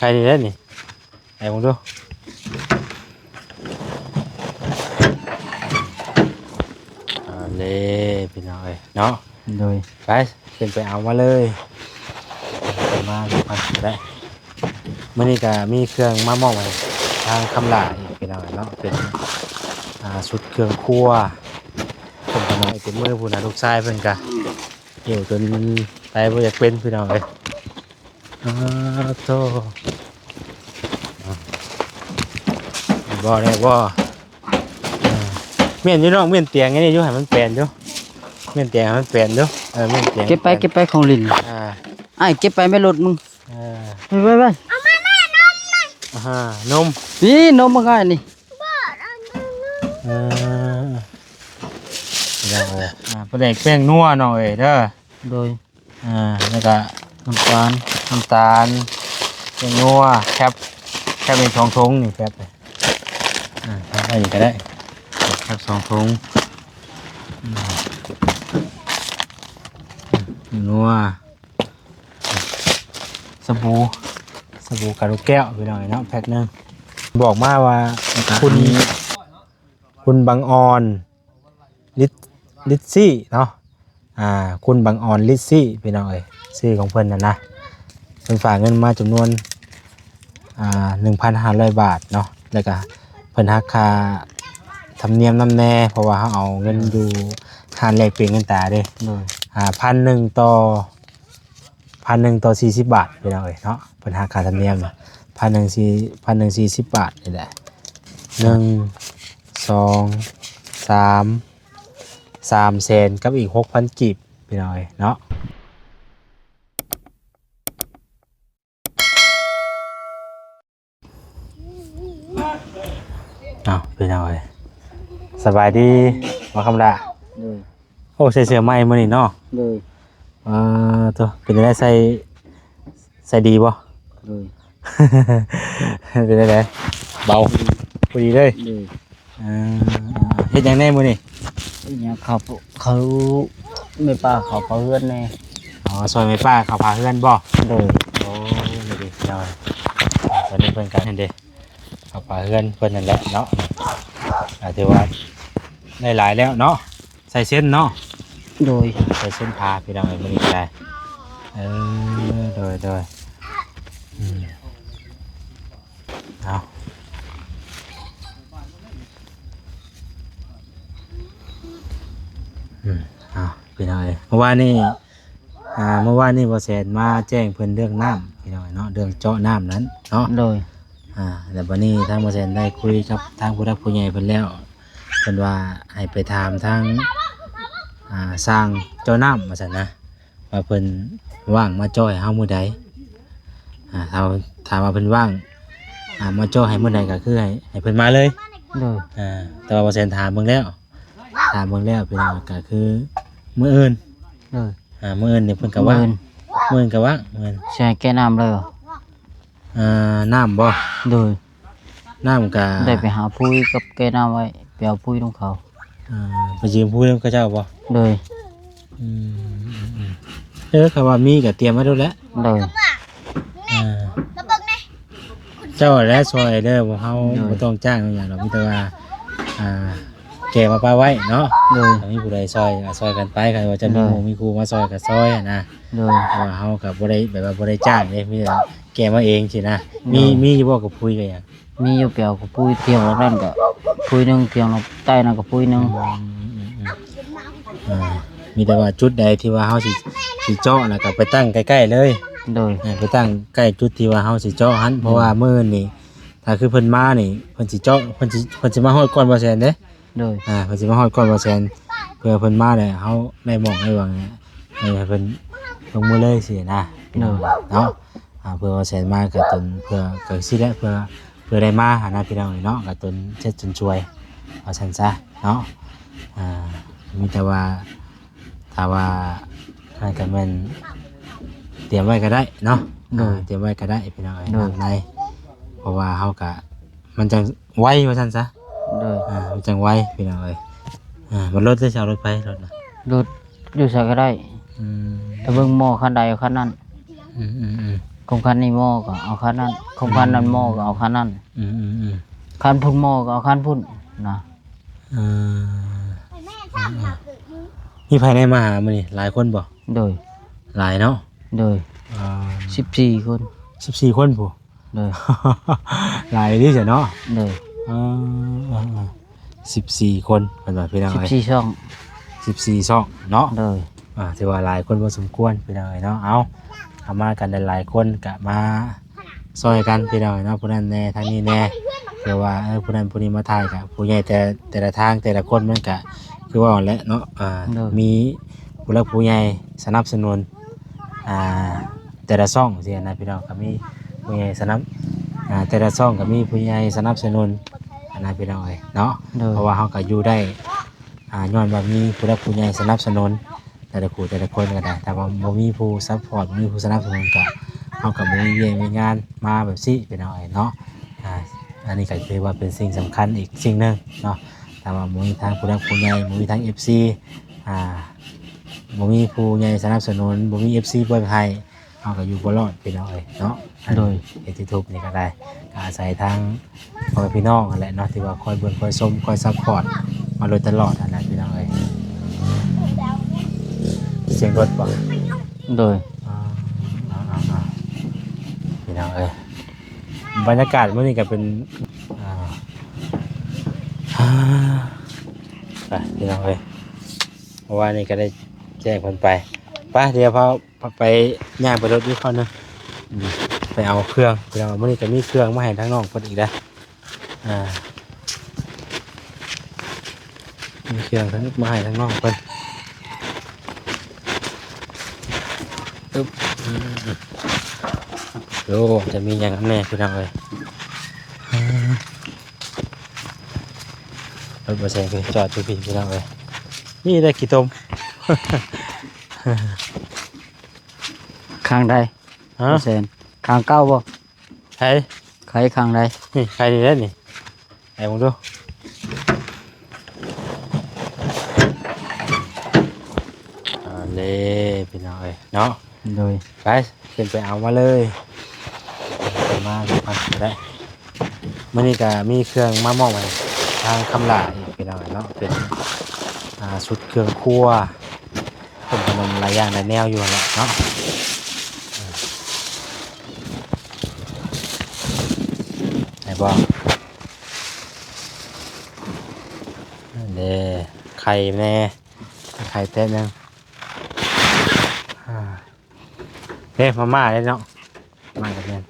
ໃສ່ນີ້ເດ້ນີ້ ໃສ່ເບິ່ງດູ. ເອົາເລີຍພີ່ນ້ອງເອີຍເນາະ. ໂດຍ ໄປ ຂຶ້ນໄປເອົາມາເລີຍ ເອົາມານຳກັນກໍໄດ້. ມື້ນີ້ກໍມີເຄື່ອງມາມອບໃຫ້ທາງຄຳຫຼ້າອີກພີ່ນ້ອງເອີຍເນາະ ເປັນ ອ່າ ຊຸດເຄື່ອງຄົວ. ເພິ່ນກໍມາເຕັມມືພຸ້ນນະ ລູກຊາຍເພິ່ນກໍຫິ້ວຈົນໄປບໍ່ຢາກເປັນພີ່ນ້ອງເອີຍ. ອາໂທ້ ບໍ່ໄດ້ບໍ່ ແມ່ນຢູ່ນ້ອງ ແມ່ນຕຽງອັນນີ້ຢູ່ ໃຫ້ມັນແປນຢູ່ ແມ່ນຕຽງໃຫ້ມັນແປນຢູ່ ເອີ ແມ່ນຕຽງ ເກັບໄປ ເກັບໄປຂອງຫຼິ້ນ ອ່າ ອ້າຍເກັບໄປແມ່ລົດມຶງ ເອີ ໄປ ໄປ ໄປ ເອົາມາແມ່ນົມ ອ່າ ນົມ ນີ້ນົມບັກອ້າຍນີ້ ເອີ ພີ່ນ້ອງເອີຍ ອ່າ ປາແດກແປ້ງນົວນ້ອງເອີຍເດີ ໂດຍ ອ່າ ແລ້ວກະນ້ຳຕານ ນ້ຳຕານ ແປ້ງນົວ ແຄັບ ແຄັບເປັນສອງຖົງນີ້ ແຄັບ ອ່າ ແຄັບໄວ້ນີ້ກໍໄດ້ ແຄັບສອງຖົງ ອືມ ແປ້ງນົວ ສະບູ ສະບູກາລູກແກ້ວ ພີ່ນ້ອງເອີຍເນາະ ແພັກໜຶ່ງ ບອກມາວ່າ ແລ້ວກະ ຄຸນ ອັນນີ້ ຄຸນບັງອອນ ລິດ ລິດຊີເນາະ ອ່າ ຄຸນບັງອອນ ລິດຊີ ພີ່ນ້ອງເອີຍ ຊື່ຂອງເພິ່ນຫັ້ນນະ ເພິ່ນຝາກເງິນມາຈຳນວນ ອ່າ ໜຶ່ງພັນຫ້າຮ້ອຍບາດເນາະ ແລ້ວກະເພິ່ນຫັກຄ່າທຳນຽມນຳແດ່ ເພາະວ່າເຮົາເອົາເງິນຢູ່ຮ້ານແລກປ່ຽນເງິນຕາເດ້ ໂດຍ ອ່າ ພັນໜຶ່ງຕໍ່ ພັນໜຶ່ງຕໍ່ສີ່ສິບບາດ ພີ່ນ້ອງເອີຍເນາະ ເພິ່ນຫັກຄ່າທຳນຽມນະ ພັນໜຶ່ງສີ່ ພັນໜຶ່ງສີ່ສິບບາດນີ້ແຫຼະ ໜຶ່ງ ສອງ ສາມ ສາມແສນກັບອີກຫົກພັນກີບ ພີ່ນ້ອງເອີຍເນາະ. ເອົາ ພີ່ນ້ອງເອີຍ ສະບາຍດີ ມາຄຳລະ ໂດຍ ໂອ້ ໃສ່ເສື້ອໃໝ່ມື້ນີ້ເນາະ ໂດຍ ອ່າ ໂຕ ເປັນຈັ່ງໃດ ໃສ່ ໃສ່ດີບໍ່? ໂດຍ ເປັນຈັ່ງໃດ ເບົາ ພໍດີເລີຍ ໂດຍ ເອີ ເຮັດຫຍັງແດ່ມື້ນີ້? ເຮັດຫຍັງ ເຂົ້າ ເຂົ້າ ແມ່ປ້າເຂົ້າຜ້າເຮືອນແດ່ ອໍ ຊ່ອຍແມ່ປ້າເຂົ້າຜ້າເຮືອນບໍ່? ໂດຍ ໂອ້ ດີເນາະ ຕອນນີ້ເພິ່ນກໍຫັ້ນເດ້ ເຂົ້າຜ້າເຮືອນເພິ່ນນັ້ນແຫຼະເນາະ ກໍຖືວ່າໄດ້ຫຼາຍແລ້ວເນາະ ໃສ່ເຊັ່ນເນາະ ໂດຍ ໃສ່ເຊັ່ນຜ້າ ພີ່ນ້ອງເອີຍ ມື້ນີ້ກໍໄດ້ ເອີ ໂດຍ ໂດຍ ອືມ ເອົາ ອືມ ເອົາ ພີ່ນ້ອງເອີຍ ເມື່ອວານນີ້ ອ່າ ເມື່ອວານນີ້ບໍ່ແສນມາແຈ້ງເພິ່ນເລື່ອງນ້ຳ ພີ່ນ້ອງເນາະ ເລື່ອງເຈາະນ້ຳນັ້ນເນາະ ໂດຍ ອ່າ ແລ້ວບັດນີ້ທາງບໍ່ແສນໄດ້ຄຸຍກັບທາງຜູ້ຫຼັກຜູ້ໃຫຍ່ເພິ່ນແລ້ວ ເພິ່ນວ່າໃຫ້ໄປຖາມທາງ ອ່າ ຊ່າງເຈາະນ້ຳວ່າຊັ້ນນະ ວ່າເພິ່ນວ່າງມາເຈາະໃຫ້ເຮົາມື້ໃດ ອ່າ ຖ້າ ຖ້າວ່າເພິ່ນວ່າງ ອ່າ ມາເຈາະໃຫ້ມື້ໃດກໍຄືໃຫ້ ໃຫ້ເພິ່ນມາເລີຍ ໂດຍ ອ່າ ແຕ່ວ່າບໍ່ແສນຖາມເບິ່ງແລ້ວ ຖາມເບິ່ງແລ້ວ ພີ່ນ້ອງ ກໍຄືມື້ອື່ນ ໂດຍ ອ່າ ມື້ອື່ນນີ້ເພິ່ນກໍວ່າງ ມື້ອື່ນ ມື້ອື່ນກໍວ່າງ ມື້ອື່ນ ຊິໃຫ້ແກ່ນ້ຳເລີຍ ອ່າ ນ້ຳບໍ່? ໂດຍ ນ້ຳກະ ໄດ້ໄປຫາປຸຍກັບແກ່ນ້ຳໄວ້ ໄປເອົາປຸຍນຳເຂົາ ອ່າ ໄປຢືມປຸຍນຳເຂົາເຈົ້າບໍ່? ໂດຍ ອືມ ເອີ ຄັນວ່າມີກະຕຽມໄວ້ໂລດແຫຼະ ໂດຍ ອ່າ ເຈົ້າແຫຼະຊ່ອຍເດີ ພວກເຮົາ ໂດຍ ບໍ່ຕ້ອງຈ້າງຫຍັງດອກ ມີແຕ່ວ່າ ອ່າ ແກ່ມາປະໄວ້ເນາະ ໂດຍ ຖ້າມີຜູ້ໃດຊ່ອຍກໍຊ່ອຍກັນໄປ ຄັນວ່າຈະມີ ໂດຍ ໝູ່ມີຄູ່ມາຊ່ອຍກໍຊ່ອຍຫັ້ນນະ ໂດຍ ເພາະວ່າເຮົາກໍບໍ່ໄດ້ ແບບວ່າບໍ່ໄດ້ຈ້າງເດ້ ມີແຕ່ວ່າແກ່ມາເອງຊີ້ນະ ໂດຍ ມີ ມີຢູ່ບໍ່ກະປຸຍກະຫຍັງ? ມີຢູ່ ໄປເອົາກະປຸຍ ຖຽງຫຼັງນັ້ນກະປຸຍໜຶ່ງ ຖຽງຫຼັງໃຕ້ນັ້ນກະປຸຍໜຶ່ງ ອືມ ອ່າ ມີແຕ່ວ່າຈຸດໃດທີ່ວ່າເຮົາຊິ ຊິເຈາະນະ ກະໄປຕັ້ງໃກ້ໆເລີຍ ໂດຍ ອ່າ ໄປຕັ້ງໃກ້ຈຸດທີ່ວ່າເຮົາຊິເຈາະຫັ້ນ ເພາະວ່າ ໂດຍ ມື້ນີ້ ຖ້າຄືເພິ່ນມານີ້ ເພິ່ນຊິເຈາະ ເພິ່ນຊິ ເພິ່ນຊິມາຮອດກ່ອນບໍ່ແສນເດ້ ໂດຍ ອ່າ ເພິ່ນຊິມາຮອດກ່ອນບໍ່ແສນ ເພື່ອເພິ່ນມາແລ້ວເຮົາໄດ້ໝ່ອງໄດ້ຫວັງ ໃຫ້ເພິ່ນລົງມືເລີຍຊີ້ນະ ໂດຍ ເນາະ ອ່າ ເພື່ອວ່າແສນມາກະຕົນ ເພື່ອ ກະຊີ້ແຫຼະ ເພື່ອ ເພື່ອໄດ້ມາຫັ້ນນະ ພີ່ນ້ອງເອີຍເນາະ ກະຕົນເຈັດຕົນຊ່ວຍ ວ່າຊັ້ນຊະເນາະ ອ່າ ມີແຕ່ວ່າ ຖ້າວ່ານັ້ນກະແມ່ນຕຽມໄວ້ກະໄດ້ເນາະ ໂດຍ ອ່າ ຕຽມໄວ້ກະໄດ້ ພີ່ນ້ອງເອີຍ ໂດຍ ນ້ຳໃນ ເພາະວ່າເຮົາກະ ມັນຈັ່ງໄວ ວ່າຊັ້ນຊະ ໂດຍ ອ່າ ມັນຈັ່ງໄວ ພີ່ນ້ອງເອີຍ ອ່າ ມັນລົດເລີຍ ເອົາລົດໃຜ ລົດນະ ລົດ ຢູ່ໃສກໍໄດ້ ອືມ ຖ້າເບິ່ງໝໍ້ຄັນໃດເອົາຄັນນັ້ນ ອືມໆໆ ໂຄງການນີ້ໝໍກໍເອົາຄັນນັ້ນ ໂຄງການນັ້ນໝໍກໍເອົາຄັນນັ້ນ ອືມໆໆ ຄັນພຸ້ນໝໍກໍເອົາຄັນພຸ້ນນະ. ເອີ ມີໃຜແດ່ມາຫາມື້ນີ້ ຫຼາຍຄົນບໍ່? ໂດຍ ຫຼາຍເນາະ. ໂດຍ ອ່າ ສິບສີ່ຄົນ ສິບສີ່ຄົນພຸ້ນ. ໂດຍ ຫຼາຍເດ້ຊະເນາະ. ໂດຍ ເອີ ເອີ ເອີ ສິບສີ່ຄົນເພິ່ນວ່າ ພີ່ນ້ອງເອີຍ ສິບສີ່ຊ່ອງ ສິບສີ່ຊ່ອງເນາະ. ໂດຍ ອ່າ ຖືວ່າຫຼາຍຄົນພໍສົມຄວນ ພີ່ນ້ອງເອີຍເນາະ. ເອົາ ເອົາມາກັນຫຼາຍໆຄົນກະມາຊ່ອຍກັນ ພີ່ນ້ອງເອີຍເນາະ ຜູ້ນັ້ນແດ່ທາງນີ້ແດ່ ຫຼືວ່າ ເອີ ຜູ້ນັ້ນຜູ້ນີ້ມາຖ່າຍ ກະຜູ້ໃຫຍ່ແຕ່ ແຕ່ລະທາງແຕ່ລະຄົນມັນກະຄືເວົ້າແຫຼະເນາະ. ອ່າ ໂດຍ ມີຜູ້ຫຼັກຜູ້ໃຫຍ່ສະໜັບສະໜູນ ອ່າ ແຕ່ລະຊ່ອງຊີ້ນະ ພີ່ນ້ອງ ກໍມີຜູ້ໃຫຍ່ສະໜັບ ອ່າ ແຕ່ລະຊ່ອງກໍມີຜູ້ໃຫຍ່ສະໜັບສະໜູນຫັ້ນນະ ພີ່ນ້ອງເອີຍເນາະ. ໂດຍ ເພາະວ່າເຮົາກໍຢູ່ໄດ້ ອ່າ ຍ້ອນວ່າມີຜູ້ຫຼັກຜູ້ໃຫຍ່ສະໜັບສະໜູນ ແຕ່ລະຄູ່ແຕ່ລະຄົນກໍໄດ້. ຖ້າວ່າບໍ່ມີຜູ້ຊັບພອດ ບໍ່ມີຜູ້ສະໜັບສະໜູນ ກໍ ເຮົາກໍບໍ່ມີວຽກມີງານມາແບບຊີ້ ພີ່ນ້ອງເອີຍເນາະ. ອ່າ ອັນນີ້ກໍຖືວ່າເປັນສິ່ງສຳຄັນອີກສິ່ງໜຶ່ງເນາະ. ຖ້າວ່າບໍ່ມີທາງຜູ້ຫຼັກຜູ້ໃຫຍ່ ບໍ່ມີທາງເອັຟຊີ ອ່າ ບໍ່ມີຜູ້ໃຫຍ່ສະໜັບສະໜູນ ບໍ່ມີເອັຟຊີເບິ່ງໃຫ້ ເຮົາກໍຢູ່ບໍ່ລອດ ພີ່ນ້ອງເອີຍເນາະ. ໂດຍ ເຮັດຢູທູບນີ້ກໍໄດ້ ກໍອາໄສທາງພໍ່ແມ່ພີ່ນ້ອງຫັ້ນແຫຼະເນາະ ທີ່ວ່າຄອຍເບິ່ງຄອຍຊົມຄອຍຊັບພອດມາໂດຍຕະຫຼອດຫັ້ນແຫຼະ ພີ່ນ້ອງເອີຍ. ສຽງລົດບໍ່? ໂດຍ ອ່າ ພີ່ນ້ອງເອີຍ ບັນຍາກາດມື້ນີ້ກໍເປັນ ອ່າ ໄປ ພີ່ນ້ອງເອີຍ ເພາະວ່ານີ້ກໍໄດ້ແຈ້ງເພິ່ນໄປ. ໄປ ດຽວພາ ໄປ ໄປຍ່າງໄປລົດຢູ່ເຂົາໜຶ່ງ ອືມ ໄປເອົາເຄື່ອງ ພີ່ນ້ອງ. ມື້ນີ້ກໍມີເຄື່ອງມາໃຫ້ທາງນ້ອງເພິ່ນອີກແລ້ວ ອ່າ ມີເຄື່ອງມາໃຫ້ທາງນ້ອງເພິ່ນ ອຶບ ອືມ ໂອ້ ຈະມີຫຍັງນຳແດ່ ພີ່ນ້ອງເອີຍ. ອ່າ ລົດບໍ່ແຊງຄືຈອດຢູ່ພີ້ ພີ່ນ້ອງເອີຍ ມີແຕ່ຂີ້ຕົມ. ຂ້າງໃດ? ຮະ? ບໍ່ແຊງ ຂ້າງເກົ່າບໍ່? ໃຜ? ໄຂຂ້າງໃດ? ນີ້ ໄຂນີ້ແຫຼະນີ້ ໄຂເບິ່ງດູ. ອ່າ ເດ້ ພີ່ນ້ອງເອີຍເນາະ. ໂດຍ ໄປ ຂຶ້ນໄປເອົາມາເລີຍ ມາ ມາກໍໄດ້. ມື້ນີ້ກໍມີເຄື່ອງມາມອບໃຫ້ທາງຄຳຫຼ້າອີກ ພີ່ນ້ອງເນາະ ເປັນ ອ່າ ຊຸດເຄື່ອງຄົວ ເປັນຂະໜົມຫຼາຍຢ່າງຫຼາຍແນວຢູ່ຫັ້ນແຫຼະເນາະ. ໄດ້ບໍ່? ເດ້ ໄຂ່ແດ່ ໄຂ່ແຕະໜຶ່ງ ອ່າ ເດ້ ມາມ່າເດ້ເນາະ ມາກັບແມ່ນ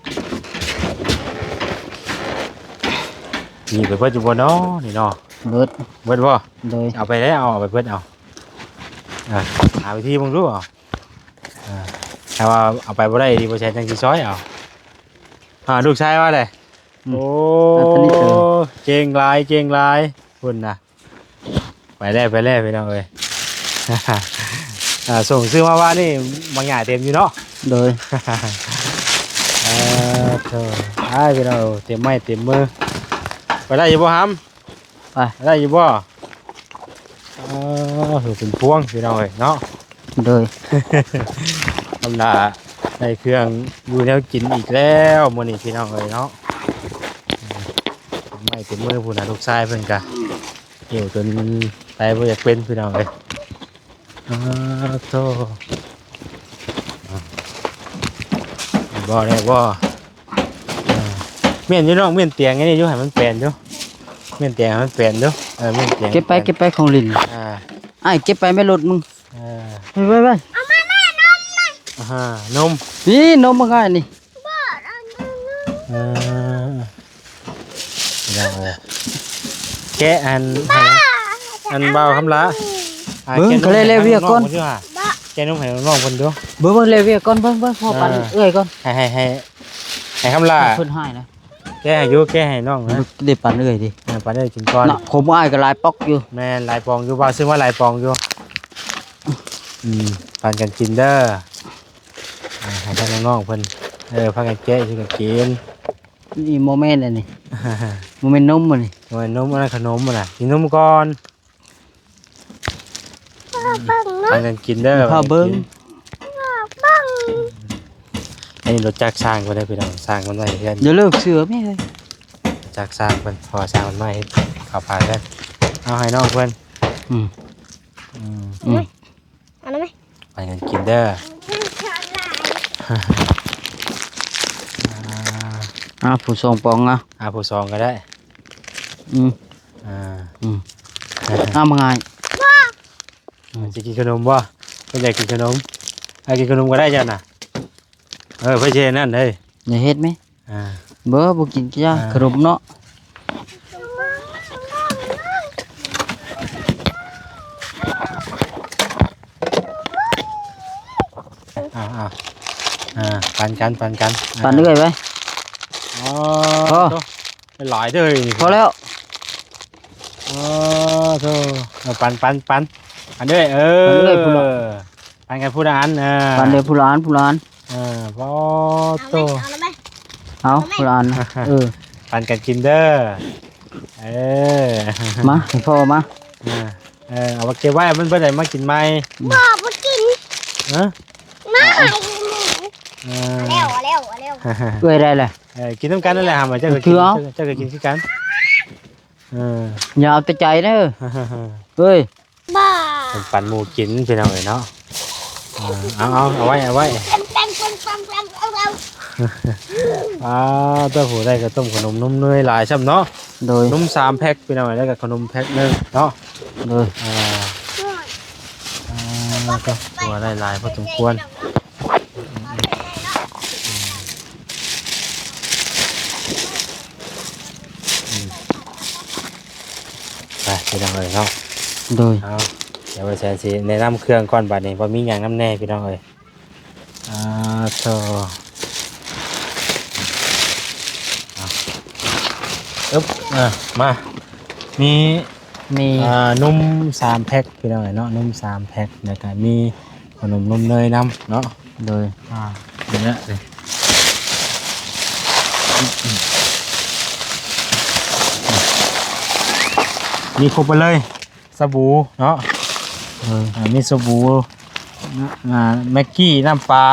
ນີ້ໄປເບິດຢູ່ບໍ່ເນາະ ນີ້ເນາະ? ເບິດ ເບິດບໍ່? ໂດຍ ເອົາໄປແລ້ວ ເອົາ ເອົາໄປເບິດເອົາ ອ່າ ຫາວິທີເບິ່ງດູເອົາ ອ່າ ຖ້າວ່າເອົາໄປບໍ່ໄດ້ດີ ບໍ່ແຊນຈັ່ງຊິຊ່ອຍເອົາ ອ່າ ລູກຊາຍວ່າໃດ? ອືມ ໂອ້ ອັນນີ້ເກັ່ງຫຼາຍ ເກັ່ງຫຼາຍ ພຸ້ນນະ. ໄປແລ້ວ ໄປແລ້ວ ພີ່ນ້ອງເອີຍ ອ່າ ສົ່ງຊື້ມາວານນີ້ ບັກຫຍ້າເຕັມຢູ່ເນາະ. ໂດຍ ເອີ ໂທ້ ອ້າຍ ພີ່ນ້ອງ ເຕັມໄມ້ເຕັມມື ໄປໄດ້ຢູ່ບໍ່ຫຳ? ໄປ ໄດ້ຢູ່ບໍ່? ເອີ ເປັນພວງ ພີ່ນ້ອງເອີຍເນາະ. ໂດຍ ທຳດາ ໄດ້ເຄື່ອງຢູ່ແນວກິນອີກແລ້ວມື້ນີ້ ພີ່ນ້ອງເອີຍເນາະ. ເອີ ເຕັມໄມ້ເຕັມມືພຸ້ນນະ ລູກຊາຍເພິ່ນກະຫິ້ວຈົນໄປບໍ່ຢາກເປັນ ພີ່ນ້ອງເອີຍ. ອ້າໂທ້ ບໍ່ແລ້ວບໍ່? ເອີ ມ້ຽນຢູ່ນ້ອງ ມ້ຽນຕຽງອັນນີ້ຢູ່ ໃຫ້ມັນແປນຢູ່ ມ້ຽນຕຽງໃຫ້ມັນແປນຢູ່. ເອີ ມ້ຽນຕຽງ ເກັບໄປ ເກັບໄປຂອງຫຼິ້ນ. ອ່າ ອ້າຍ ເກັບໄປແມ່ລົດມຶງ. ເອີ ໄປ ໄປ ໄປ ເອົາມາແມ່ ນົມນະ. ອ່າ ນົມ ນີ້ນົມບັກອ້າຍນີ້. ເອີ ພີ່ນ້ອງເອີຍ ແກະອັນ ອັນບ່າວຄຳຫຼ້າ ອ່າ ເບິ່ງ ແກະນົມ ເຂົາເລີຍແລວວຽກກ່ອນ ແກະນົມໃຫ້ນ້ອງໆເພິ່ນດູ. ເບິ່ງ ເບິ່ງແລວວຽກກ່ອນ ເບິ່ງ ເບິ່ງ ພໍ່ປັນເອື້ອຍກ່ອນ ໃຫ້ ໃຫ້ ໃຫ້ ໃຫ້ຄຳຫຼ້າ ເພິ່ນໃຫ້ນະ ແກະໃຫ້ຢູ່ ແກະໃຫ້ນ້ອງນະ ໄດ້ປັນເອື້ອຍຕິ ອ່າ ປັນເອື້ອຍກິນກ່ອນເນາະ. ຜົມອ້າຍກໍຫຼາຍປອກຢູ່ ແມ່ນ ຫຼາຍປອງຢູ່ ບ່າວຊື້ມາຫຼາຍປອງຢູ່. ອືມ ປັນກັນກິນເດີ ອ່າ ໃຫ້ທາງນ້ອງໆເພິ່ນ ເອີ ພາກັນແກະ ຊິກັນກິນ. ນີ້ບໍ່ແມ່ນອັນນີ້ ບໍ່ແມ່ນນົມອັນນີ້ ບໍ່ແມ່ນນົມ ອັນນັ້ນຂະໜົມຫັ້ນນະ ກິນນົມກ່ອນ ເບິ່ງເນາະ ພາກັນກິນເດີ ພາເບິ່ງ ເບິ່ງ ໃຫ້ ນີ້ລົດຈັກຊ່າງເພິ່ນເດີພີ່ນ້ອງ ຊ່າງເພິ່ນມາເຮັດເຮືອນ ຢ່າເລີກເສື້ອແມ່ເອີຍ ຈັກຊ່າງເພິ່ນ ເພາະວ່າຊ່າງເພິ່ນມາເຮັດເຂົ້າຝາກເຮືອນ ເອົາໃຫ້ນ້ອງເພິ່ນ ອືມ ອືມ ອືມ ເອົາໄດ້ໄໝ? ໄປກັນກິນເດີ ອາ ເອົາຜູ້ສອງປອງເອົາ ອາ ຜູ້ສອງກໍໄດ້ ອືມ ອາ ອືມ ເອົາມາງ່າຍ ອືມ ຊິກິນຂະໜົມບໍ່? ເພິ່ນຢາກກິນຂະໜົມ ອາ ກິນຂະໜົມກໍໄດ້ເຈົ້ານະ ເອີ ເພິ່ນຊິເຮັດນັ້ນເດ້ ຢ່າເຮັດແມ ອ່າ ບໍ່ ບໍ່ກິນກະຢາ ອ່າ ຂະໜົມເນາະ ອ່າ ອ່າ ອ່າ ປັນກັນ ປັນກັນ ອ່າ ປັນເອື້ອຍໄວ້ ອໍ ພໍ ໂທ້ ຫຼາຍເດີ ພໍແລ້ວ ອໍ ໂທ້ ເອົາ ປັນ ປັນ ປັນ ອັນເດີ ເອີ ອັນເດີ ພຸ້ນລະ ປັນກັນຜູ້ລະອັນ ເອີ ປັນເດີ ຜູ້ລະອັນ ຜູ້ລະອັນ ເອີ ບໍ່ ເອົາ ໂຕ ເອົາ ເອົາ ຜູ້ລະອັນ ເອີ ປັນກັນກິນເດີ ເອີ ມາ ໃຫ້ພໍ່ມາ ເອີ ເອີ ເອົາມາເກັບໄວ້ ມັນເບິດແລ້ວມາກິນໃໝ່ ບໍ່ ບໍ່ກິນ ຮະ ມາ ເອີ ເອົາແລ້ວ ເອົາແລ້ວ ເອື້ອຍໄດ້ແລ້ວ ເອີ ກິນນຳກັນນັ້ນແຫຼະ ຫາມາ ເຈົ້າກໍກິນ ເຈົ້າກໍກິນຄືກັນ ເອີ ຢ່າເອົາແຕ່ໃຈເດີ ເອີຍ ບໍ່ ເພິ່ນປັນໝູກິນພີ່ນ້ອງເອີຍເນາະ ເອີ ເອົາ ເອົາ ເອົາໄວ້ ເອົາໄວ້ ອາ ເຕົ້າຫູໄດ້ກະຕົ້ມຂະໜົມນົມເນີຍຫຼາຍຊ້ຳເນາະ ໂດຍ ນົມສາມແພັກພີ່ນ້ອງເອີຍ ແລ້ວກະຂະໜົມແພັກໜຶ່ງເນາະ ໂດຍ ອາ ອາ ກໍຖືວ່າໄດ້ຫຼາຍພໍສົມຄວນ ອືມ ອືມ ໄປພີ່ນ້ອງເອີຍເນາະ ໂດຍ ເອົາ ດຽວບ່າວແສນຊິແນະນຳເຄື່ອງກ່ອນບາດນີ້ ວ່າມີຫຍັງນຳແດ່ພີ່ນ້ອງເອີຍ ອ່າ ໂທ້ ເອົາ ອຶບ ອ່າ ມາ ມີ ມີ ອ່າ ນົມສາມແພັກພີ່ນ້ອງເອີຍເນາະ ນົມສາມແພັກ ແລ້ວກະມີ ຂະໜົມນົມເນີຍນຳເນາະ ໂດຍ ອ່າ ນີ້ແຫຼະ ມີຄົບເບິດເລີຍ ສະບູເນາະ ໂດຍ ອ່າ ມີສະບູ ອ່າ ແມັກກີ້ ນ້ຳປາ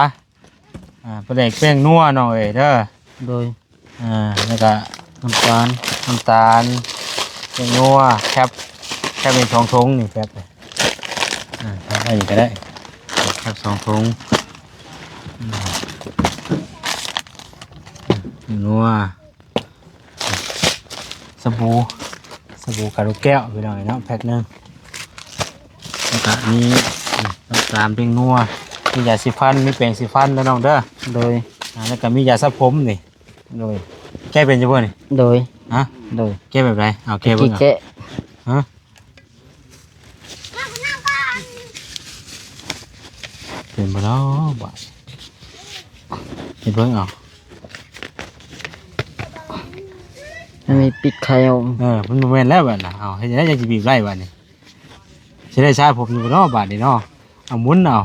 ອ່າ ປາແດກ ແປ້ງນົວ ນ້ອງເອີຍເດີ ໂດຍ ອ່າ ແລ້ວກະ ນ້ຳຕານ ນ້ຳຕານ ແປ້ງນົວ ແຄັບ ແຄັບນີ້ສອງຖົງນີ້ ແຄັບ ອ່າ ເອົາໄວ້ນີ້ກໍໄດ້ ແຄັບສອງຖົງ ອ່າ ແປ້ງນົວ ສະບູ ສະບູກາລູແກ້ວ ພີ່ນ້ອງເອີຍເນາະ ແພັກໜຶ່ງ ແລ້ວກະມີ ນ້ຳຕານ ແປ້ງນົວ ມີຢາສີຟັນ ມີແປງສີຟັນເດີນ້ອງເດີ ໂດຍ ອ່າ ແລ້ວກະມີຢາສະຜົມນີ້ ໂດຍ ແກະເປັນຢູ່ບໍ່ນີ້? ໂດຍ ຮະ? ໂດຍ ແກະແບບໃດ? ເອົາແກະເບິ່ງ ແກະ ຮະ? ເປັນບໍ່ເນາະບາດ? ເຮັດເບິ່ງເອົາ ມັນມີປີກໄຂ່ອອກ ເອີ ມັນບໍ່ແມ່ນແລ້ວບາດນະ ເອົາ ເຮັດຈັ່ງໃດຈັ່ງຊິບີບໄດ້ບາດນີ້? ຊິໄດ້ສະຜົມຢູ່ບໍ່ເນາະບາດນີ້ເນາະ? ເອົາໝູນເອົາ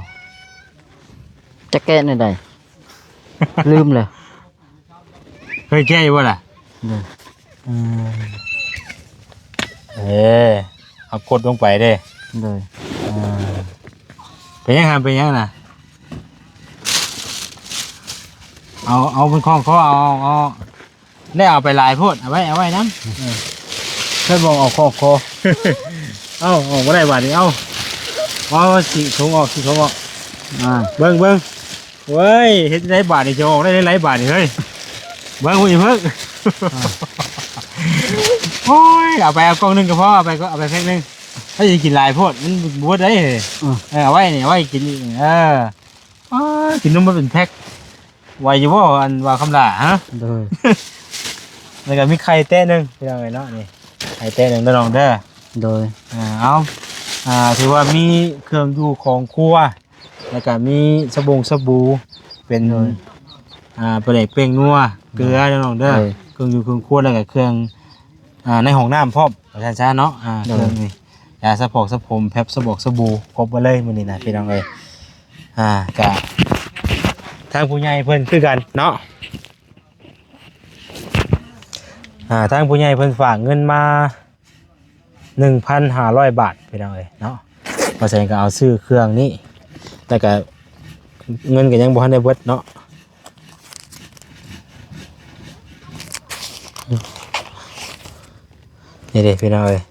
ຈັກແກະແນວໃດ? ລືມແລ້ວ. ເຄີຍແກະຢູ່ບໍ່ລະ? ໂດຍ ເອີ ເອີ ເອົາກົດລົງໄປເດ້ ໂດຍ ເອີ ເປັນຫຍັງຫັ້ນ ເປັນຫຍັງນະ? ເອົາ ເອົາມັນຄ່ອງຄໍ ເອົາ ເອົາ ເອົາ ໄດ້ເອົາໄປຫຼາຍໂພດ ເອົາໄວ້ ເອົາໄວ້ນຳ ເອີ ເພິ່ນບອກເອົາຄ່ອງຄໍ ເອົາ ອອກບໍ່ໄດ້ບາດນີ້ ເອົາ ເອົາ ຊິຖົງອອກ ຊິຖົງອອກ ອ່າ ເບິ່ງ ເບິ່ງ ໂອ້ຍ ເຮັດຈັ່ງໃດບາດນີ້ ຈະອອກໄດ້ຫຼາຍບາດນີ້ເຮີ້ຍ ເບິ່ງ ເບິ່ງ ເບິ່ງ ອ່າ ໂອ້ຍ ເອົາໄປ ເອົາກ່ອງໜຶ່ງກໍພໍ ເອົາໄປ ເອົາໄປແພັກໜຶ່ງ ເຮົາຊິກິນຫຼາຍໂພດ ມັນບໍ່ເບິດໄດ໋ ເອີ ເອີ ເອົາໄວ້ນີ້ ເອົາໄວ້ກິນອີກ ເອີ ໂອ້ຍ ກິນນົມມາເປັນແພັກ ໄຫວຢູ່ບໍ່ ອັນວ່າຄຳຫຼ້າ ຮະ? ໂດຍ ແລ້ວກໍມີໄຂ່ແຕະໜຶ່ງ ພີ່ນ້ອງເອີຍເນາະ ນີ້ ໄຂ່ແຕະໜຶ່ງເດີນ້ອງເດີ ໂດຍ ອ່າ ເອົາ ອ່າ ຖືວ່າມີເຄື່ອງຢູ່ຂອງຄົວ ແລ້ວກະມີສະບົງສະບູ ເປັນ ໂດຍ ອ່າ ປາແດກແປ້ງນົວ ເກືອເດີນ້ອງເດີ ໂດຍ ເຄື່ອງຢູ່ເຄື່ອງຄົວ ແລ້ວກະເຄື່ອງ ອ່າ ໃນຫ້ອງນ້ຳພ້ອມ ວ່າຊັ້ນຊະເນາະ ອ່າ ໂດຍ ເຄື່ອງນີ້ ຢາສະພອກສະຜົມ ແພັບ ສະບອກສະບູ ຄົບໝົດເລີຍມື້ນີ້ນະ ພີ່ນ້ອງເອີຍ ອ່າ ກະ ທາງຜູ້ໃຫຍ່ເພິ່ນຄືກັນເນາະ ອ່າ ທາງຜູ້ໃຫຍ່ເພິ່ນຝາກເງິນມາ ໜຶ່ງພັນຫ້າຮ້ອຍບາດ ພີ່ນ້ອງເອີຍເນາະ ບ່າວແສນກໍເອົາຊື້ເຄື່ອງນີ້ ແລ້ວກະເງິນກໍຍັງບໍ່ທັນໄດ້ເບິດເນາະ ນີ້ເດ້ພີ່ນ້ອງເອີຍ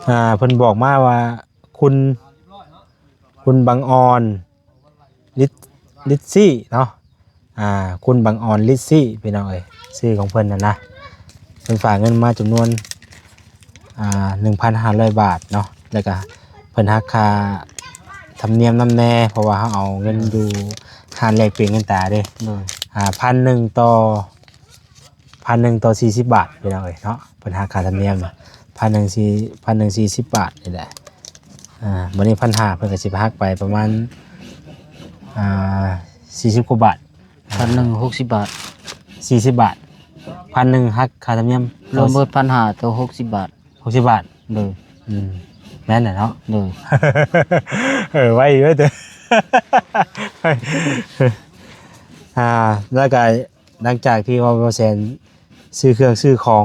ອ່າ ເພິ່ນບອກມາວ່າ ຄຸນ ຄຸນບັງອອນ ລິດ ລິດຊີເນາະ ອ່າ ຄຸນບັງອອນ ລິດຊີ ພີ່ນ້ອງເອີຍ ຊື່ຂອງເພິ່ນຫັ້ນນະ ເພິ່ນຝາກເງິນມາຈຳນວນ ອ່າ ໜຶ່ງພັນຫ້າຮ້ອຍບາດເນາະ ແລ້ວກະເພິ່ນຫັກຄ່າທຳນຽມນຳແດ່ ເພາະວ່າເຮົາເອົາເງິນຢູ່ຮ້ານແລກປ່ຽນເງິນຕາເດ້ ໂດຍ ອ່າ ພັນໜຶ່ງຕໍ່ ພັນໜຶ່ງຕໍ່ສີ່ສິບບາດ ພີ່ນ້ອງເອີຍເນາະ ເພິ່ນຫັກຄ່າທຳນຽມນະ ພັນໜຶ່ງສີ່ ພັນໜຶ່ງສີ່ສິບບາດນີ້ແຫຼະ ອ່າ ບັດນີ້ພັນຫ້າ ເພິ່ນກໍຊິໄປຫັກໄປປະມານ ອ່າ ສີ່ສິບກວ່າບາດ ພັນໜຶ່ງຫົກສິບບາດ ສີ່ສິບບາດ ພັນໜຶ່ງຫັກຄ່າທຳນຽມ ລວມເບິດພັນຫ້າຕໍ່ຫົກສິບບາດ ຫົກສິບບາດ ໂດຍ ອືມ ແມ່ນແຫຼະເນາະ ໂດຍ ເອີ ໄວຢູ່ເດີ ອ່າ ແລ້ວກໍ ຫຼັງຈາກທີ່ວ່າບ່າວແສນຊື້ເຄື່ອງຊື້ຂອງ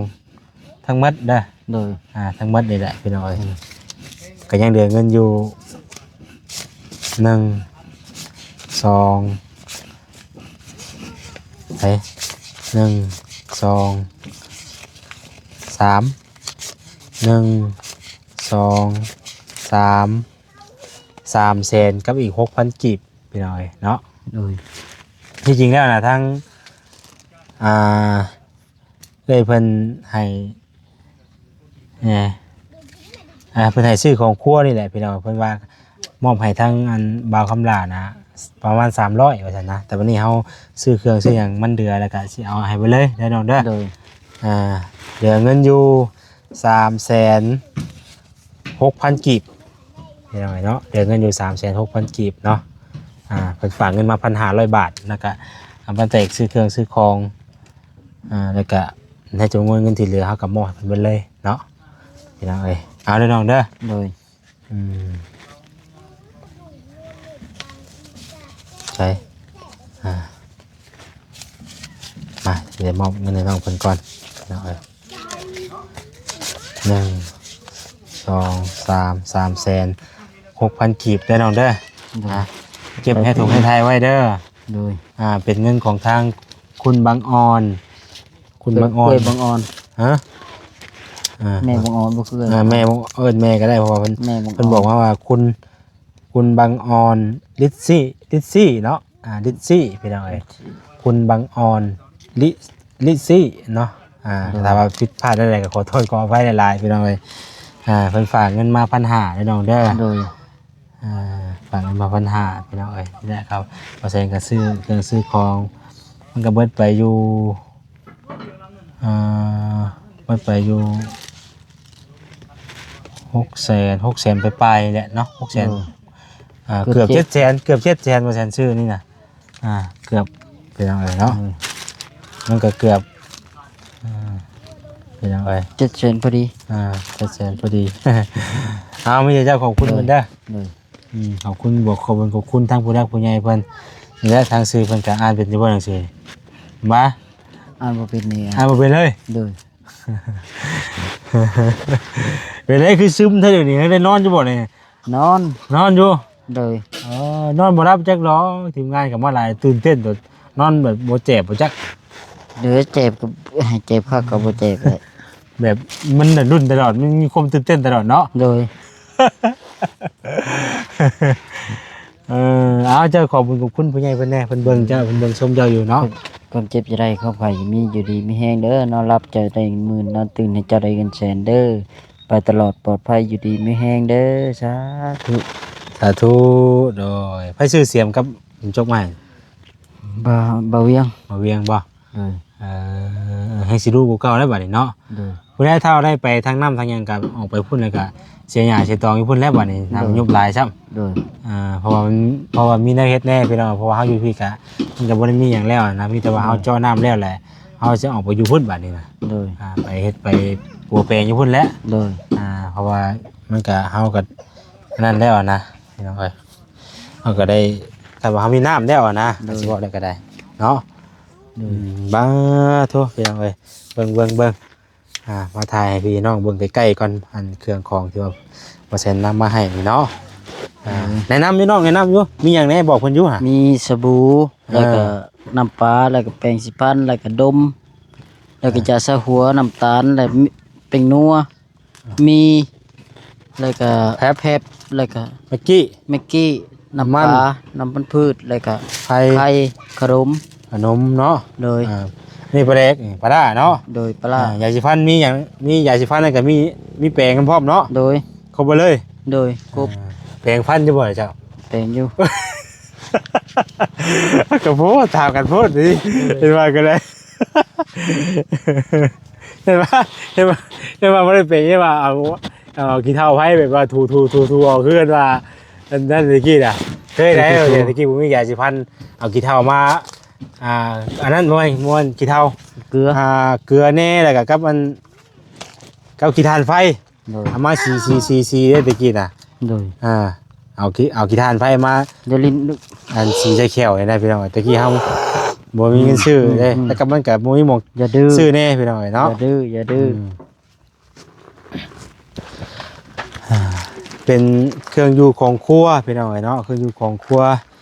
ທັງໝົດເດີ ໂດຍ ອ່າ ທັງໝົດນີ້ແຫຼະພີ່ນ້ອງເອີຍ ອືມ ກໍຍັງເຫຼືອເງິນຢູ່ ໜຶ່ງ ສອງ ເອີ ໜຶ່ງ ສອງ ສາມ ໜຶ່ງ ສອງ ສາມ ສາມແສນກັບອີກຫົກພັນກີບ ພີ່ນ້ອງເອີຍເນາະ ໂດຍ ທີ່ຈິງແລ້ວນະ ທາງ ອ່າ ເອື້ອຍເພິ່ນໃຫ້ ແນ່ ອ່າ ເພິ່ນໃຫ້ຊື້ຂອງຄົວນີ້ແຫຼະພີ່ນ້ອງ ເພິ່ນວ່າມອບໃຫ້ທາງອັນບ່າວຄຳຫຼ້ານະ ປະມານສາມຮ້ອຍວ່າຊັ້ນນະ ແຕ່ບັດນີ້ເຮົາຊື້ເຄື່ອງຊື້ຫຍັງມັນເຫຼືອ ແລ້ວກະຊິເອົາໃຫ້ເບິດເລີຍເດີນ້ອງເດີ ໂດຍ ອ່າ ເຫຼືອເງິນຢູ່ສາມແສນຫົກພັນກີບ ພີ່ນ້ອງເອີຍເນາະ ເຫຼືອເງິນຢູ່ສາມແສນຫົກພັນກີບເນາະ ອ່າ ເພິ່ນຝາກເງິນມາພັນຫ້າຮ້ອຍບາດ ແລ້ວກະເອົາໄປແຕກຊື້ເຄື່ອງຊື້ຂອງ ອ່າ ແລ້ວກະໃນຈຳນວນເງິນທີ່ເຫຼືອ ເຮົາກໍມອບໃຫ້ເພິ່ນເບິດເລີຍເນາະ ພີ່ນ້ອງເອີຍ ເອົາເດີນ້ອງເດີ ໂດຍ ອືມ ໃສ ອ່າ ມາ ຊິໄດ້ມອບເງິນໃຫ້ນ້ອງເພິ່ນກ່ອນເນາະ ເອີ ໜຶ່ງ ສອງ ສາມ ສາມແສນຫົກພັນກີບເດີນ້ອງເດີ ໂດຍ ອ່າ ເກັບໃຫ້ຖົງໃຫ້ໄທໄວ້ເດີ ໂດຍ ອ່າ ເປັນເງິນຂອງທາງຄຸນບັງອອນ ຄຸນບັງອອນ ເອື້ອຍບັງອອນ ຮະ ອ່າ ແມ່ບັງອອນບໍ່ຄື ອ່າ ແມ່ບັງ ເອີ້ນແມ່ກໍໄດ້ ເພາະວ່າເພິ່ນ ແມ່ບັງອອນ ເພິ່ນບອກມາວ່າ ຄຸນ ຄຸນບັງອອນ ລິດຊີ ລິດຊີເນາະ ອ່າ ລິດຊີ ພີ່ນ້ອງເອີຍ ຄຸນບັງອອນ ລິ ລິດຊີເນາະ ອ່າ ໂດຍ ຖ້າວ່າຜິດພາດໃດໆກໍຂໍໂທດຂໍອະໄພຫຼາຍໆ ພີ່ນ້ອງເອີຍ ອ່າ ເພິ່ນຝາກເງິນມາພັນຫ້າເດີນ້ອງເດີ ໂດຍ ອ່າ ຝາກເງິນມາພັນຫ້າ ພີ່ນ້ອງເອີຍ ນີ້ແຫຼະ ເຂົາ ບ່າວແສນກໍຊື້ເຄື່ອງຊື້ຂອງ ມັນກໍເບິດໄປຢູ່ ອ່າ ເບິດໄປຢູ່ຫົກແສນ ຫົກແສນປາຍໆນີ້ແຫຼະເນາະ ຫົກແສນ ໂດຍ ອ່າ ເກືອບ ເກືອບເຈັດແສນ ເກືອບເຈັດແສນ ບ່າວແສນຊື້ນີ້ນະ ອ່າ ເກືອບ ພີ່ນ້ອງເອີຍເນາະ ອືມ ມັນກໍເກືອບ ອ່າ ພີ່ນ້ອງເອີຍ ເຈັດແສນພໍດີ ອ່າ ເຈັດແສນພໍດີ ເອົາ ມີແຕ່ເຈົ້າຂອບຄຸນເພິ່ນເດີ ໂດຍ ອືມ ຂອບຄຸນ ບອກຂອບຄຸນ ຂອບຄຸນທາງຜູ້ຫຼັກຜູ້ໃຫຍ່ເພິ່ນ ນີ້ແຫຼະ ທາງຊື່ເພິ່ນກໍອ່ານເປັນຢູ່ບໍ່ ໜັງສື ບໍ່ ອ່ານບໍ່ເປັນນີ້ ອ່ານບໍ່ເປັນເລີຍ ໂດຍ ເປັນໄດ ຄືຊຶມແທ້ດຽວນີ້ ໄດ້ນອນຢູ່ບໍ່ນີ້? ນອນ ນອນຢູ່ ໂດຍ ເອີ ນອນບໍ່ຫຼັບຈັກດອກ ທີມງານກໍມາຫຼາຍ ຕື່ນເຕັ້ນໂດດ ນອນແບບບໍ່ແຈບບໍ່ຈັກ ໂດຍ ເຈັບກໍໃຫ້ເຈັບຄັກກໍບໍ່ເຈັບເລີຍ ແບບມັນລຸ້ນຕະຫຼອດ ມັນມີຄວາມຕື່ນເຕັ້ນຕະຫຼອດເນາະ ໂດຍ ເອີ ເອົາ ເຈົ້າຂອບບຸນຂອບຄຸນຜູ້ໃຫຍ່ເພິ່ນແດ່ ເພິ່ນເບິ່ງເຈົ້າ ເພິ່ນເບິ່ງຊົມເຈົ້າຢູ່ເນາະ ຄວາມເຈັບຈະໄດ້ ຄວາມໄຂ້ມີ ຢູ່ດີມີແຮງເດີ ນອນຫຼັບເຈົ້າໄດ້ເງິນໝື່ນ ນອນຕື່ນໃຫ້ເຈົ້າໄດ້ເງິນແສນເດີ ໄປຕະຫຼອດປອດໄພ ຢູ່ດີມີແຮງເດີ ສາທຸ ສາທຸ ໂດຍ ໃຜຊື່ສຽມກັບຈົກໃໝ່? ບ່າວ ບ່າວວຽງ ບ່າວວຽງບໍ່? ໂດຍ ເອີ ແຮງຊິດຸກວ່າເກົ່າແລ້ວບັດນີ້ເນາະ ໂດຍ ຜູ້ໃດຖ້າໄດ້ໄປທາງນ້ຳທາງຫຍັງກໍອອກໄປພຸ້ນ ແລ້ວກໍເສຍຫຍ້າເສຍຕອງຢູ່ພຸ້ນແລ້ວບັດນີ້ ໂດຍ ນ້ຳຍຸບຫຼາຍຊ້ຳ ໂດຍ ອ່າ ເພາະວ່າມັນ ເພາະວ່າມີແນວເຮັດແດ່ພີ່ນ້ອງ ເພາະວ່າເຮົາຢູ່ພີ້ກະ ມັນກໍບໍ່ໄດ້ມີຫຍັງແລ້ວນະ ມີແຕ່ວ່າເຮົາ ໂດຍ ເຈາະນ້ຳແລ້ວແຫຼະ ເຮົາຊິອອກໄປຢູ່ພຸ້ນບາດນີ້ນະ ໂດຍ ອ່າ ໄປເຮັດໄປປົວແປງຢູ່ພຸ້ນແຫຼະ ໂດຍ ອ່າ ເພາະວ່າມັນກະ ເຮົາກະອັນນັ້ນແລ້ວນະ ພີ່ນ້ອງເອີຍ ເຮົາກະໄດ້ ຖ້າວ່າເຮົາມີນ້ຳແລ້ວນະ ໂດຍ ຊິເວົ້າໄດ້ກະໄດ້ເນາະ ໂດຍ ອືມ ບາໂທ ພີ່ນ້ອງເອີຍ ເບິ່ງ ເບິ່ງ ເບິ່ງ ອ່າ ມາຖ່າຍໃຫ້ພີ່ນ້ອງເບິ່ງໃກ້ໆກ່ອນ ອັນເຄື່ອງຂອງທີ່ວ່າບ່າວແສນນຳມາໃຫ້ນີ້ເນາະ ອ່າ ໂດຍ ແນະນຳຢູ່ນ້ອງ ແນະນຳຢູ່ ມີຫຍັງແດ່ບອກເພິ່ນຢູ່ຫະ ມີສະບູ ອ່າ ແລ້ວກໍນ້ຳປາ ແລ້ວກໍແປງສີຟັນ ແລ້ວກໍດົມ ແລ້ວກໍຢາຊາຫົວ ນ້ຳຕານ ແລະ ແປ້ງນົວ ມີ ແລ້ວກໍແພັບ ແພັບ ແລ້ວກໍແມັກກີ້ ແມັກກີ້ ນ້ຳ ນ້ຳມັນ ປາ ນ້ຳມັນພືດ ແລ້ວກໍໄຂ່ ໄຂ່ ຂະໜົມ ຂະໜົມເນາະ ໂດຍ ອ່າ ນີ້ປາແດກ ນີ້ປາຮ້າເນາະ ໂດຍ ປາຮ້າ ອ່າ ຢາສີຟັນມີຫຍັງ ມີຢາສີຟັນ ແລ້ວກໍມີ ມີແປງນຳພ້ອມເນາະ ໂດຍ ຄົບເບິດເລີຍ ໂດຍ ຄົບ ອ່າ ແປງຟັນຢູ່ບໍ່ເຈົ້າ? ແປງຢູ່ ກໍໂພດ ຖາມກັນໂພດຕິ ເຫັນວ່າກໍໄດ້ ເຫັນວ່າ ເຫັນວ່າ ເຫັນວ່າບໍ່ໄດ້ເປັນ ເຫັນວ່າເອົາ ເອົາຂີ້ເຖົ້າໃຫ້ແບບວ່າຖູໆໆອອກເຮືອນວ່າ ອັນນັ້ນຕະກີ້ນະ ເຄີຍໄດ້ ໂອ້ໂຫ ແຕ່ຕະກີ້ບໍ່ມີຢາສີຟັນ ເອົາຂີ້ເຖົ້າມາ ອ່າ ອັນນັ້ນ ບໍ່ແມ່ນ ບໍ່ແມ່ນຂີ້ເຖົ້າ ເກືອ ອ່າ ເກືອແດ່ ແລ້ວກໍກັບອັນ ກັບຂີ້ຖ່ານໄຟ ໂດຍ ເອົາມາສີໆໆເດ້ຕະກີ້ນະ ໂດຍ ອ່າ ເອົາຂີ້ ເອົາຂີ້ຖ່ານໄຟມາ ຢ່າຫຼິ້ນ ອັນສີໃສ່ແຂ້ວນີ້ນະພີ່ນ້ອງ ແຕ່ກີ້ເຮົາບໍ່ມີເງິນຊື້ເດ້ ອືມ ແລ້ວກໍມັນກໍບໍ່ມີໝ່ອງ ຢ່າດື້ ຊື້ແດ່ພີ່ນ້ອງເອີຍເນາະ ຢ່າດື້ ຢ່າດື້ ອືມ ອ່າ ເປັນເຄື່ອງຢູ່ຂອງຄົວພີ່ນ້ອງເອີຍເນາະ ເຄື່ອງຢູ່ຂອງຄົວ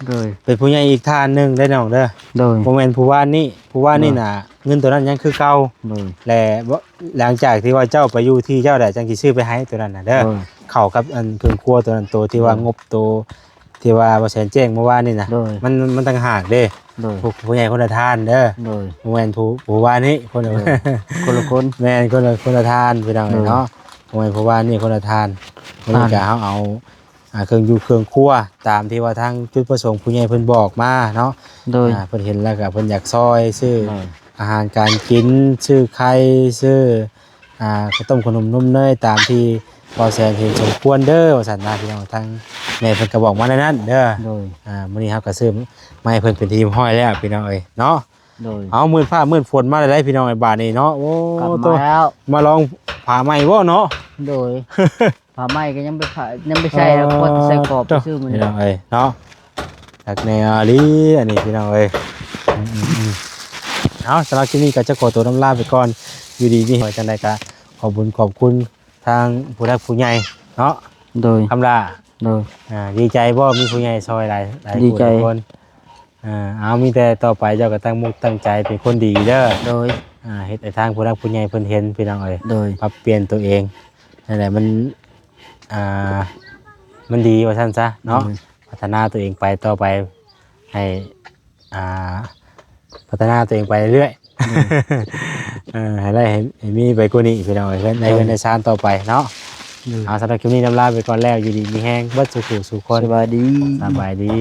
ໂດຍ ເປັນຜູ້ໃຫຍ່ອີກທ່ານໜຶ່ງເດ້ນ້ອງເດີ ໂດຍ ບໍ່ແມ່ນຜູ້ວານນີ້ ຜູ້ວານນີ້ ໂດຍ ນະ ເງິນໂຕນັ້ນຍັງຄືເກົ່າ ໂດຍ ແລະ ຫຼັງຈາກທີ່ວ່າເຈົ້າໄປຢູ່ທີ່ເຈົ້າແລ້ວ ຈັ່ງຊິຊື້ໄປໃຫ້ໂຕນັ້ນນະເດີ ໂດຍ ເຂົ້າກັບອັນເຄື່ອງຄົວໂຕນັ້ນ ໂຕທີ່ວ່າ ໂດຍ ງົບໂຕທີ່ວ່າບໍ່ແສນແຈ້ງເມື່ອວານນີ້ນະ ໂດຍ ມັນ ມັນຕ່າງຫາກເດ້ ໂດຍ ຜູ້ ຜູ້ໃຫຍ່ຄົນລະທ່ານເດີ ໂດຍ ບໍ່ແມ່ນຜູ້ ຜູ້ວ່ານີ້ ຄົນລະ ໂດຍ ຄົນລະຄົນ ແມ່ນ ຄົນລະ ຄົນລະທ່ານພີ່ນ້ອງເອີຍເນາະ ໂດຍ ບໍ່ແມ່ນຜູ້ວ່ານີ້ ຄົນລະທ່ານ ອັນນີ້ກໍເຮົາເອົາ ອ່າ ເຄື່ອງຢູ່ເຄື່ອງຄົວ ຕາມທີ່ວ່າທາງຈຸດປະສົງຜູ້ໃຫຍ່ເພິ່ນບອກມາເນາະ ໂດຍ ອ່າ ເພິ່ນເຫັນແລ້ວກໍເພິ່ນຢາກຊ່ອຍ ຊື້ ໂດຍ ອາຫານການກິນ ຊື້ໄຂ່ ຊື້ ອ່າ ເຂົ້າຕົ້ມຂະໜົມນົມເນີຍ ຕາມທີ່ບໍ່ແສນເຫັນສົມຄວນເດີ ວ່າຊັ້ນນະພີ່ນ້ອງ ທາງແມ່ເພິ່ນກໍບອກມາແນວນັ້ນເດີ ໂດຍ ອ່າ ມື້ນີ້ເຮົາກໍຊື້ມາໃຫ້ເພິ່ນເປັນທີ່ຮຽບຮ້ອຍແລ້ວພີ່ນ້ອງເອີຍເນາະ ໂດຍ ເອົາ ມືດຟ້າມືດຝົນມາແລ້ວພີ່ນ້ອງເອີຍ ບາດນີ້ເນາະ ໂອ້ ກັບມາແລ້ວ ໂຕ ມາລອງຜ້າໃໝ່ບໍ່ເນາະ ໂດຍ ຜ້າໃໝ່ກໍຍັງໄປ ຍັງໄປໃສ່ແລ້ວ ເອີ ກໍໃສ່ກອບ ໂຕ ຊື້ມື້ນີ້ ພີ່ນ້ອງເອີຍເນາະ ຄັກແນ່ອີ່ຫຼີ ອັນນີ້ພີ່ນ້ອງເອີຍ ອືມໆໆ ເອົາ ສຳລັບຄລິບນີ້ກໍຈະຂໍຕົວລຳລາໄປກ່ອນ ຢູ່ດີມີແຮງ ຈັ່ງໃດກໍຂອບບຸນຂອບຄຸນທາງຜູ້ຫຼັກຜູ້ໃຫຍ່ເນາະ ໂດຍ ຄຳລາ ໂດຍ ອ່າ ດີໃຈບໍ່ ມີຜູ້ໃຫຍ່ຊ່ອຍຫຼາຍ ຫຼາຍ ດີໃຈ ຜູ້ຫຼາຍຄົນ ອ່າ ເອົາ ມີແຕ່ຕໍ່ໄປເຈົ້າກໍຕັ້ງມຸກຕັ້ງໃຈເປັນຄົນດີເດີ ໂດຍ ອ່າ ເຮັດໃຫ້ທາງຜູ້ຫຼັກຜູ້ໃຫຍ່ເພິ່ນເຫັນພີ່ນ້ອງເອີຍ ໂດຍ ປັບປ່ຽນຕົວເອງ ນັ້ນແຫຼະ ມັນ ອ່າ ມັນດີວ່າຊັ້ນຊະເນາະ ໂດຍ ພັດທະນາຕົວເອງໄປຕໍ່ໄປ ໃຫ້ ອ່າ ພັດທະນາຕົວເອງໄປເລື້ອຍໆ ໂດຍ ເອີ ໃຫ້ໄດ້ ໃຫ້ ໃຫ້ມີໄປກວ່ານີ້ພີ່ນ້ອງເອີຍ ໃນເຮືອນໃນຊານຕໍ່ໄປເນາະ ໂດຍ ເອົາ ສຳລັບຄລິບນີ້ລຳລາໄປກ່ອນແລ້ວ ຢູ່ດີມີແຮງເບິດສູ່ຜູ້ສູ່ຄົນ ສະບາຍດີ ສະບາຍດີ.